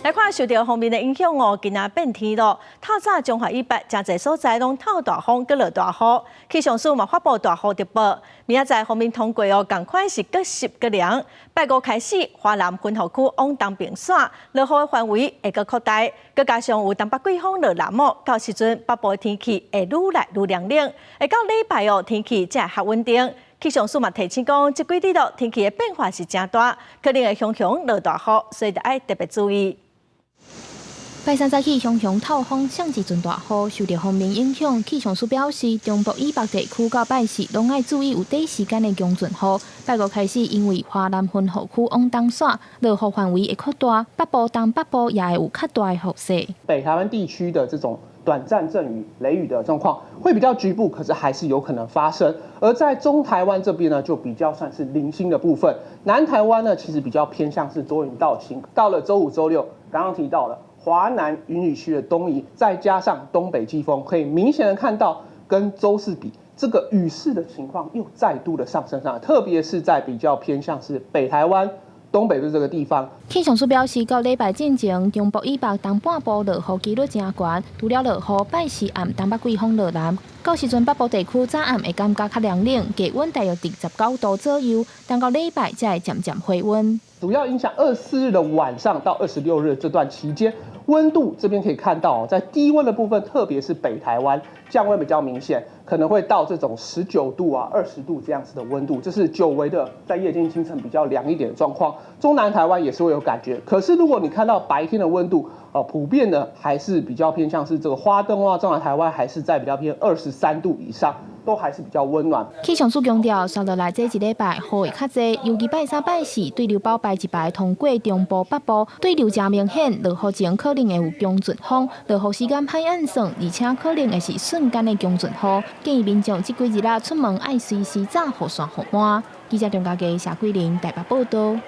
來看受著鋒面的影響哦，今仔變天咯。透早彰化以北誠濟所在攏透大風，閣落大雨。氣象署嘛發布大雨特報。明仔載鋒面通過哦，仝款是閣濕閣涼。拜五開始，華南雲雨區往東邊徙，落雨的範圍會閣擴大，閣加上有東北季風落南哦，到時陣北部的天氣會愈來愈涼冷。會到禮拜哦，天氣才會較穩定。氣象署嘛提醒講，這幾日咯天氣的變化是誠大，可能會雄雄落大雨，所以著愛特別注意。拜三早起，雄雄透風，上一陣大雨，受著鋒面影響，氣象署表示，中部以北地區到拜四攏愛注意有短時間的強陣雨。拜五開始，因為華南雲雨區往東徙，落雨範圍會擴大，北部、東北部也會有較大的雨勢。北台灣地區的這種短暫陣雨、雷雨的狀況會比較局部，可是還是有可能發生。而在中台灣這邊呢，就比較算是零星的部分。南台灣呢，其實比較偏向是多雲到晴。到了週五、週六，剛剛提到了華南雲雨區的東移，再加上東北季風，可以明顯的看到跟週四比，這個雨勢的情況又再度的上升上來，特別是在比較偏向是北台灣東北部這個地方。氣象署表示，到禮拜進前，中部以北東半部落雨機率誠懸，除了落雨，拜四暗東北季風落南，到時陣北部地區早暗會感覺較涼冷，低溫大約佇19度左右，等到禮拜才會漸漸回溫。主要影響24日的晚上到26日這段期間，溫度這邊可以看到，在低溫的部分，特別是北台灣降溫比較明顯，可能會到這種19度啊、20度這樣子的溫度，這是久違的在夜間清晨比較涼一點的狀況。中南台灣也是會有感覺，可是如果你看到白天的溫度，普遍呢還是比較偏向是這個花東啊、中南台灣還是在比較偏23度以上，都還是比較溫暖。氣象署強調，紲落來這一禮拜雨會較濟，尤其拜三、拜四對流包排一排通過中部北部，對流誠明顯，落雨前可能會有強陣風，落雨時間歹按算，而且可能會是瞬間的強陣雨。建議民眾這幾日仔出門愛隨時罩雨傘雨帽。記者張家傑、謝桂玲台北報道。